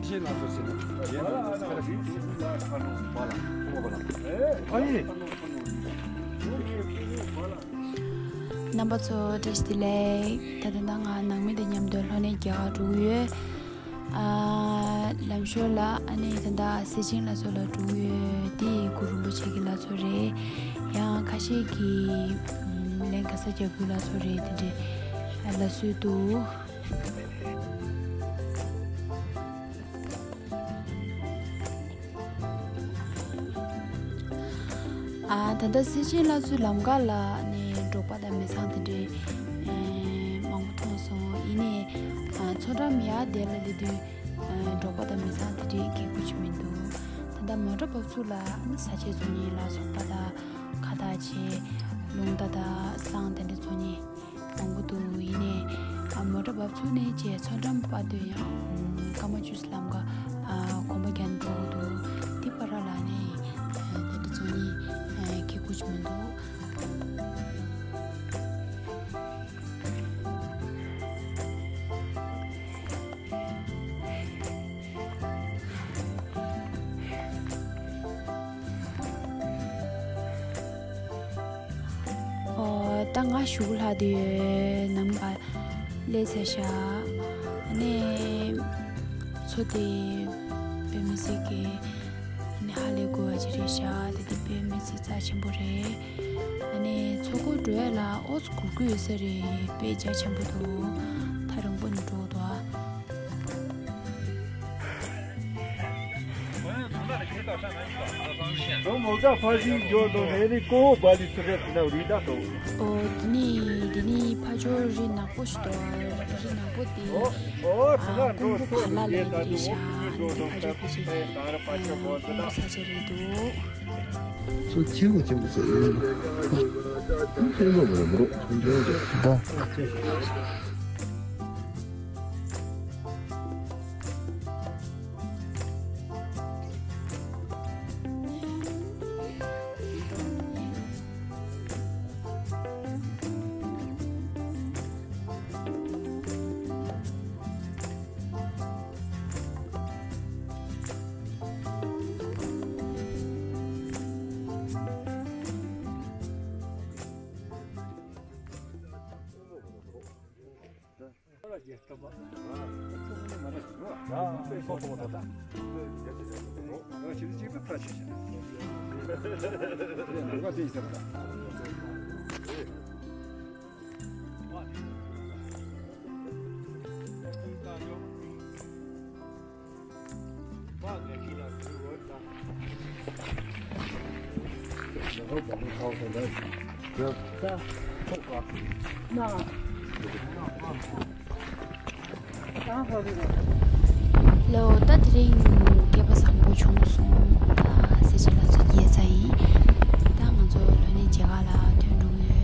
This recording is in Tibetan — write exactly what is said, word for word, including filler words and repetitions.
རྣམ་པ་ཚོ་བཀྲ་ཤིས་བདེ་ལེགས། ད་ལྟ་ང་ནང་མི་དང་མཉམ་དུ་ལྷོ་ནས་རྒྱ་གར་འགྲོ་གི་ཡོད། ཨ། ལམ་ཞོར་ལ་ཨ་ནི་ད་ལྟ་སེ་ཆེན་ལ་ཚོ་ལ་འགྲོ་གི་ཡོད། དེ་གུ་རུ་རིན་པོ་ཆེ་གི་ལ་ཚོ་རེད། ཡང་ཁ་ཤས་ཀྱིས་ལན་ག་ས་རྒྱ་བོད་ལ་ཚོ་རེད། དེ་འདྲའི་ལ་སུ་འདུག་ཨ། ད་ལྟ་སེ་ཆེན་ལ་ཚོའི་ལམ་ཁ་ལ་ནི་འབྲོག་པ་དང་མི་ཚང་དེ་འདྲའི་ཨེ་མང་པོ་མཐོང་སོང་། ཡིན་ནའི་ཨ་མཚོ་འགྲམ་ཡར་དེ་ལ་སླེབས་དུས་ཨ་འབྲོག་པ་དང་མི་ཚང་དེ་འདྲའི་གི་གུ་ཅི་མི་འདུག་ད་ལྟ་མོ་ཊ་འབབ་ཚུགས་ལ་ནི་ས་ཆའི་ཚོ་གཉིས་ལ་སོགས་པ་དང་ཁ་བཏགས་བྱས། རླུང་རྟ་དང་བསང་དེ་འདྲའི་ཚོ་གཉིས་མང་པོ་འདུག་ཡིན་ནའི་ཨ་མོ་ཊ་འབབ་ཚུགས་ནས་བྱས་མཚོ་འགྲམ་བར་དུ་ཡང་ཨ་སྐར་མ་བཅུ་ཙམ་ལམ་ཁ་ཨ་གོམ་པ་རྒྱག་འགྲོ་གི་འདུག་དེ་བར་ལ་ནི་ཨ་དེ་འདྲ་ཚོ་གཉིས་ཨ་གི་གུ་ཅི་མི་འདུག་ཨོ། ད་ང་གཞུག་ལྷག་དུས་ནམ་པ་སླེབས་ཚར་ཤག་ཨ་ནི་མཚོ་དེ་དཔེ་མི་སྲིད་ཀྱི་ཨ་ནི་ཧ་ལས་དགོས་པ་ཅིག་རེད་ཤག་དེ་དེ་དཔེ་མི་སྲིད་རྩ་ཆེན་པོ་རེད། ཨ་ནི་མཚོ་སྒོར་འགྲོ་ཡ་ལ་ཨོ་ཙི་གུག་གུག་ཡོད་ས་རེད། དཔེ་རྒྱ་ཆེན་པོ་འདུག་ཐག་རིང་པོ་ནས་འགྲོ་དགོས་འདུག་ཨ། ཨོ། འདི་ནི་འདི་ནི་ཕ་ཇོ་རི་ནག་པོ་ཞིག་འདུག་རི་ནག་པོ་དེ་ཨ་ཀོང་པོ་བ་ལ་ལབ་ཀྱི་རེད་ཤག་ཨ་ནི་ཕ་ཇོ་ཁོ་ཆེ་ཨ་ཀོང་པོ་ས་ཆ་རེད་འདུག་ཚོ་ཆེན་པོ་ཆེན་པོ་ཟེར་ཡིན། ཁོང་ཆེན་པོ་མ་རེད་མོ། ཁོང་ཆེན་པོ་རེད། ལོ། ད་དེ་རིང་སྐལ་པ་བཟང་པོ་བྱུང་སོང་། ད་སེ་ཆེན་ལ་ཚོ་རྒྱལ་ས་ཡིན། ད་ང་ཚོ་ལྷོ་ནས་མཇལ་ཁ་ལ་ཐོན་འགྲོ་གི་